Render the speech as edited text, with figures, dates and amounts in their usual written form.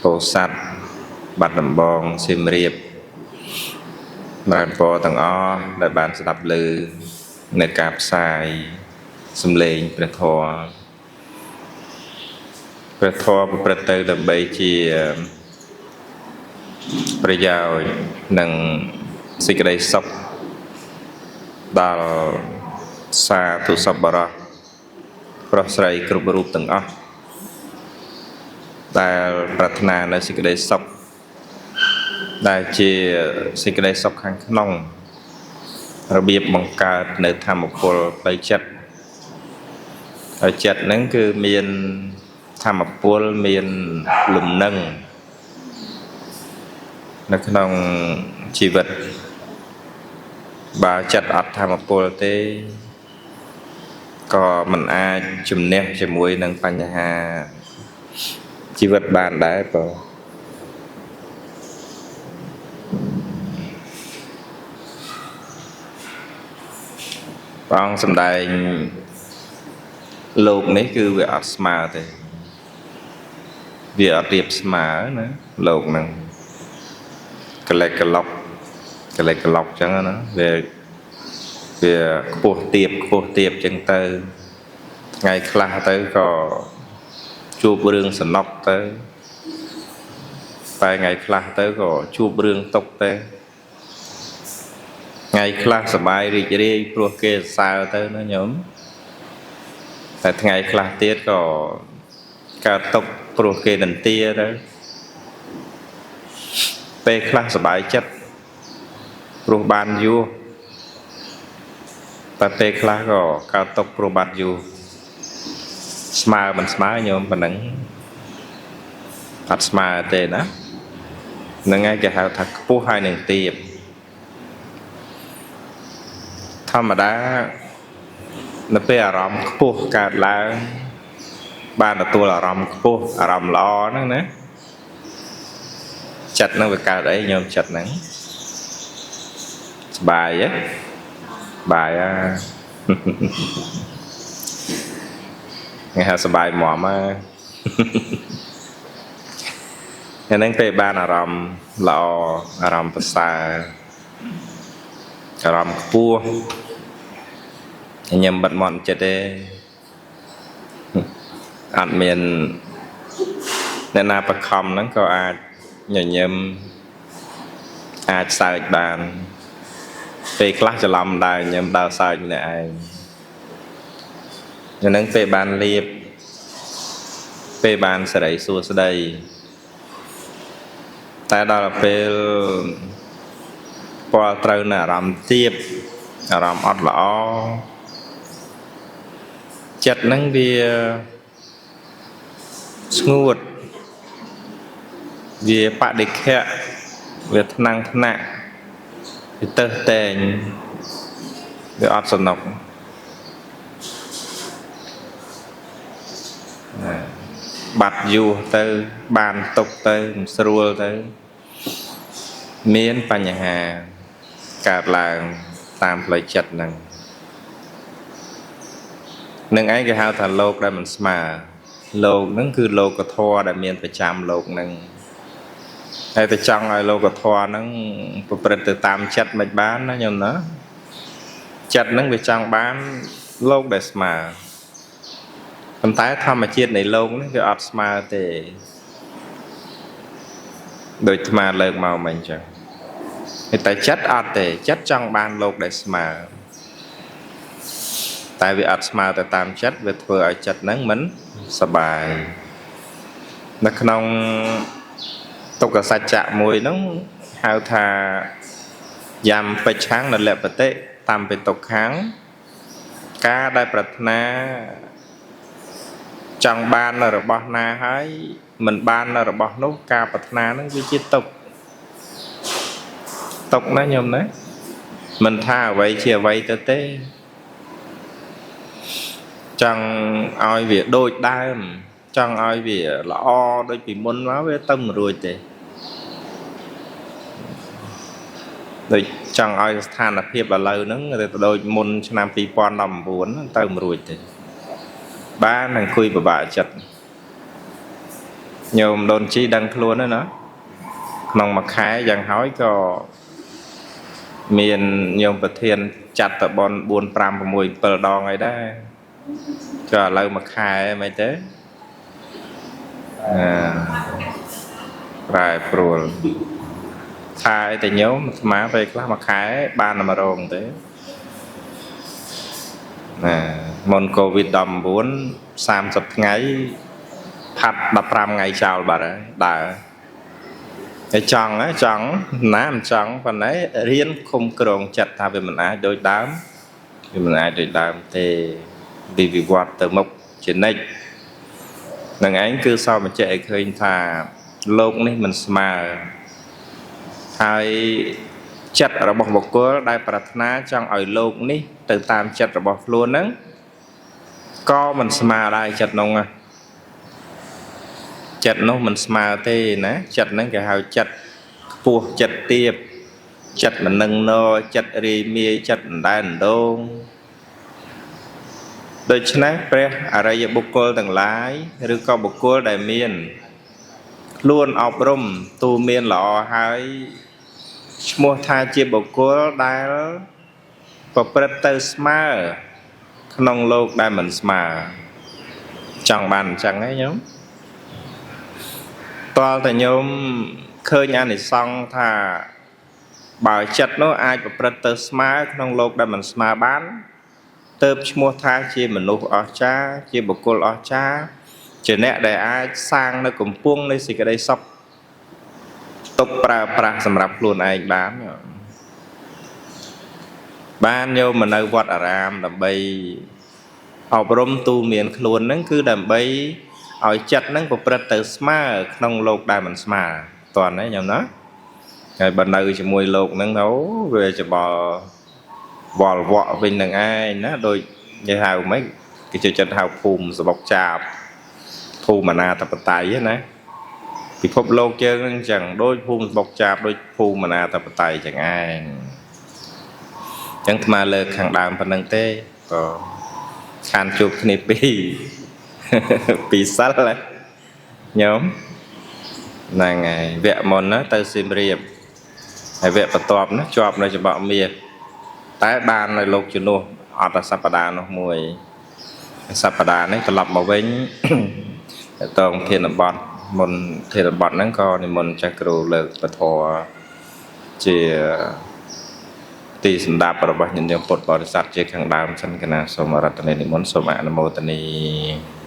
ពោធិ៍សាត់បាត់ដំបងសៀមរាបបានពរទាំងអស់ដែលបានស្ដាប់ឮនៅការផ្សាយសំឡេងព្រះធម៌ព្រះធម៌ប្រព្រឹត្តទៅដើម្បីជាប្រយោជន៍និងសេចក្តីសុខដល់សាធុសប្បុរសប្រុសស្រីគ្រប់រូបទាំងអស់ដែលប្រាថ្នានៅសេចក្តីសុខដែលជាសេចក្តីសុខខាងក្នុងរបៀបបង្កើតនៅធម៌ពលផ្លូវចិត្តហើយចិត្តហ្នឹងគឺមានធម៌ពលមានលំនឹងនៅក្នុងជីវិតបើចិត្តអត់ធម៌ពលទេក៏មិនអាចជំនះជាមួយនឹងបញ្ហាជីវិតបានដែរបើព្រះអង្គសម្ដែងលោកនេះគឺវាអត់ស្មើទេវាអត់រៀបស្មើណាលោកហ្នឹងកលេកកឡុកកលេកកឡុកចឹងណាវាខ្ពស់ទៀបខ្ពស់ទៀបចឹងទៅថ្ងៃខ្លះទៅក៏ជួបរឿងសំណុកទៅតែថ្ងៃខ្លះទៅក៏ជួបរឿងຕົកទៅថ្ងៃខ្លះសប្បាយរីករាយព្រោះគេសរសើរទៅណាញោមតែថ្ងៃខ្លះទៀតក៏កើតຕົកព្រោះគេនន្ទាទៅពេលខ្លះសប្បាយចិត្តព្រោះបានយូរតែពេលខ្លះក៏កើតຕົកព្រោះបាត់យូរស្មើមិនស្មើញោមប៉ុណ្ណឹងអត់ស្មើទេណាហ្នឹងហើយគេហៅថាខ្ពស់ហើយនឹងទាបធម្មតានៅពេលអារម្មណ៍ខ្ពស់កើតឡើងបានទទួលអារម្មណ៍ខ្ពស់អារម្មណ៍ល្អហ្នឹងណាចិត្តហ្នឹងវាកើតអីញោមចិត្តហ្នឹងសប្បាយហ៎បាយអាគេហៅសប្បាយមាំហ៎ហ្នឹងពេលបានអារម្មណ៍ល្អអារម្មណ៍ប្រសើរអារម្មណ៍ខ្ពស់ញ៉ាំបិទមាត់ចិត្តទេអត់មានអ្នកណាបខំហ្នឹងក៏អាចញញឹមអាចសើចបានពេលខ្លះច្រឡំដែរញឹមដើរសើចម្នាក់ឯងហ្នឹងពេលបានលៀបពេលបានសិរីសួស្តីតែដល់ពេលពលត្រូវនៅអារម្មណ៍ទាបអារម្មណ៍អត់ល្អចិត្តហ្នឹងវាស្ងួតវាបដិខៈវាថ្នាំងថ្នាក់វាទៅតែងវាអត់សំណុកណាបាត់យូរទៅបានຕົកទៅមិនស្រួលទៅមានបញ្ហាកើតឡើងតាមផ្លូវចិត្តហ្នឹងនឹងឯងគេហៅថាលោកដែលមិនស្មើលោកហ្នឹងគឺលោកធម៌ដែលមានប្រចាំលោកហ្នឹងតែទៅចង់ឲ្យលោកធម៌ហ្នឹងប្រព្រឹត្តទៅតាមចិត្តមិនបានណាញោមណាចិត្តហ្នឹងវាចង់បានលោកដែលស្មើប៉ុន្តែធម្មជាតិនៃលោកនេះវាអត់ស្មើទេដូចអាត្មាលើកមកមិញចឹងតែចិត្តអត់ទេចិត្តចង់បានលោកដែលស្មើតែវាអត់ស្មើទៅតាមចិត្តវាធ្វើឲ្យចិត្តហ្នឹងមិនសប្បាយនៅក្នុងទុក្ខសច្ចៈមួយហ្នឹងហៅថាយ៉ាំបច្ឆាំងនលបតិតាមបិទុក្ខាំងការដែលប្រាថ្នាចង់បាននៅរបស់ណាហើយមិនបាននៅរបស់នោះការប្រាថ្នាហ្នឹងវាជាទុក្ខទុក្ខណាញោមណាមិនថាអ្វីជាអ្វីទៅទេចង់ឲ្យវាដូចដើមចង់ឲ្យវាល្អដូចពីមុនមកវាទៅមិនរួចទេដូចចង់ឲ្យស្ថានភាពឥឡូវហ្នឹងទៅដូចមុនឆ្នាំ2019ទៅមិនរួចទេបានអង្គុយពិបាកចិត្ត ញោមដូនជីដឹងខ្លួនហើយណាក្នុងមួយខែយ៉ាងហើយក៏មានញោមប្រធានចាត់តបន4 5 6 7ដងអីដែរចុះឥឡូវមួយខែមិនទេអឺប្រែប្រួលថាអីតែញោមអាត្មាពេលខ្លះមួយខែបានតែមួយរោងទេណាមុនកូវីដ19 30ថ្ងៃផាត់15ថ្ងៃចោលបាត់ហើយដើរតែចង់ហ៎ចង់ណាមិនចង់ប៉ុន្តែរៀនឃុំក្រងចិត្តថាវាមិនអាចដូចដើមវាមិនអាចដូចដើមទេវាវិវត្តទៅមុខជានិច្ចនឹងឯងគឺសបញ្ជាក់ឲ្យឃើញថាលោកនេះមិនស្មើហើយចិត្តរបស់បុគ្គលដែលប្រាថ្នាចង់ឲ្យលោកនេះទៅតាមចិត្តរបស់ខ្លួនហ្នឹងក៏មិនស្មើដែរចិត្តនោះណាចិត្តនោះមិនស្មើទេណាចិត្តហ្នឹងគេហៅចិត្តខ្ពស់ចិត្តទាបចិត្តមិននឹងណចិត្តរាយមាយចិត្តអណ្ដែតអណ្ដូងដូច្នេះព្រះអរិយបុគ្គលទាំងឡាយឬក៏បុគ្គលដែលមានខ្លួនអប់រំទូមានល្អហើយឈ្មោះថាជាបុគ្គលដែលប្រព្រឹត្តទៅស្មើក្នុងលោកដែលមិនស្មើចង់បានអញ្ចឹងហ៎ញោមតើតែញោមឃើញអានិសង្សថាបើចិត្តនោះអាចប្រព្រឹត្តទៅស្មើក្នុងលោកដែលមិនស្មើបានទៅឈ្មោះថាជាមនុស្សអស្ចារ្យជាបុគ្គលអស្ចារ្យជាអ្នកដែលអាចសាងនៅកំពង់នៃសេចក្តីសុខទុកប្រើប្រាស់សម្រាប់ខ្លួនឯងបានបានញោមមកនៅវត្តអារាមដើម្បីអប់រំទូមានខ្លួនហ្នឹងគឺដើម្បីឲ្យចិត្តហ្នឹងប្រព្រឹត្តទៅស្មើក្នុងលោកដែលមិនស្មើតើណាញោមណាហើយបើនៅជាមួយលោកហ្នឹងទៅវាច្បល់វល់វក់វិញនឹងឯងណាដូចនិយាយហៅម៉េចគេចូលចិត្តហៅភូមិសបុកចាបភូមិអនាធិបតេយ្យណាពិភពលោកយើងហ្នឹងអញ្ចឹងដូចភូមិសបុកចាបដូចភូមិអនាធិបតេយ្យចឹងឯងអញ្ចឹងអាត្មាលើកខាងដើមប៉ុណ្្នឹងទេក៏ខានជួបគ្នាពីរពីសិលហ៎ញោមហ្នឹងហើយវគ្គមុនណាទៅសៀមរាបហើយវគ្គបន្ទាប់ណាជាប់នៅច្បកមាសតែបាននៅលោកជំនួសអត់តែសប្តាហ៍នោះមួយសប្តាហ៍នេះត្រឡប់មកវិញ តងធានបទមុនធានបទហ្នឹងក៏និមន្តចាស់គ្រូលើកពធជាទីសម្ដាប់របស់ញាតិញោមពុទ្ធបរិស័ទជាខាងដើមសិនកណាសូមអរតនីនិមន្តសូមអនុមោទនី។